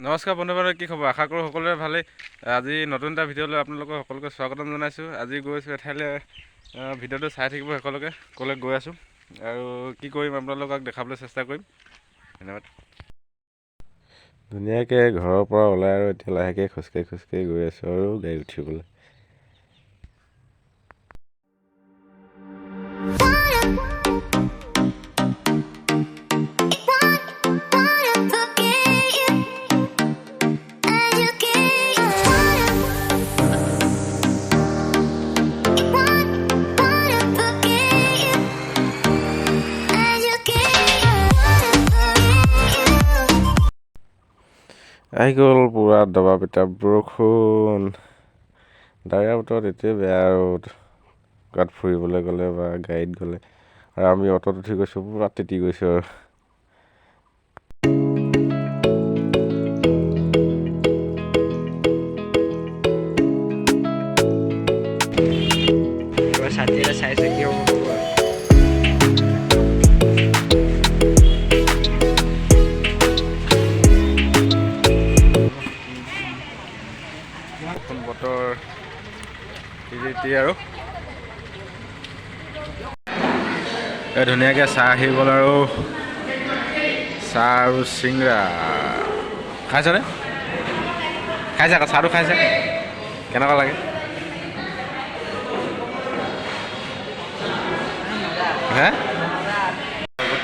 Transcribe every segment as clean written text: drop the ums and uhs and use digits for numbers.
নমস্কাৰ বন্ধু বান্ধৱ, কি খবৰ? আশা কৰোঁ সকলোৰে ভালেই। আজি নতুন এটা ভিডিঅ' লৈ আপোনালোকক সকলোকে স্বাগতম জনাইছোঁ। আজি গৈছোঁ এঠাইলৈ। ভিডিঅ'টো চাই থাকিব সকলোকে, ক'লৈ গৈ আছোঁ আৰু কি কৰিম আপোনালোকক দেখাবলৈ চেষ্টা কৰিম। ধন্যবাদ। ধুনীয়াকৈ ঘৰৰ পৰা ওলাই আৰু এতিয়া লাহেকৈ খোজকাঢ়ি খোজকাঢ়ি গৈ আছোঁ আৰু গাড়ী উঠিবলৈ। আহি গ'ল পূৰা দবা পিটা বৰষুণ। ডাৱৰীয়া বতৰত এইটোৱে বেয়া আৰু, ক'ৰবাত ফুৰিবলৈ গ'লে বা গাড়ীত গ'লে। আৰু আমি অ'টোত উঠি গৈছোঁ, পূৰা তিতি গৈছোঁ আৰু। ছাতি এটা চাইছে, কি হ'ব হ'ব আৰু। বৰষুণ বতৰ, তিতি আৰু এই ধুনীয়াকৈ চাহ আহি গ'ল আৰু চাহ আৰু চিংৰা খাইছনে? খাইছা আকৌ? চাহটো খাইছা, কেনেকুৱা লাগে? হে,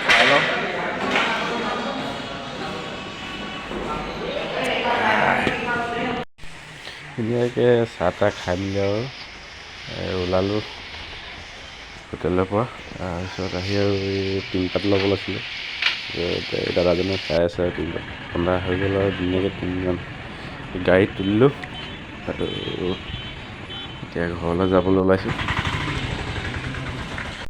খাই লওঁ। ধুনীয়াকৈ চাহ তাহ খাই মেলি আৰু ওলালোঁ হোটেলৰ পৰা। তাৰপিছত আহি আৰু এই টিংপাত ল'ব লৈছিলোঁ। এই দাদাজনে চাই আছে আৰু টিংপাত বন্ধা হৈ গ'ল আৰু ধুনীয়াকৈ তিনিজন গাড়ীত তুলিলোঁ আৰু এতিয়া ঘৰলৈ যাবলৈ ওলাইছোঁ।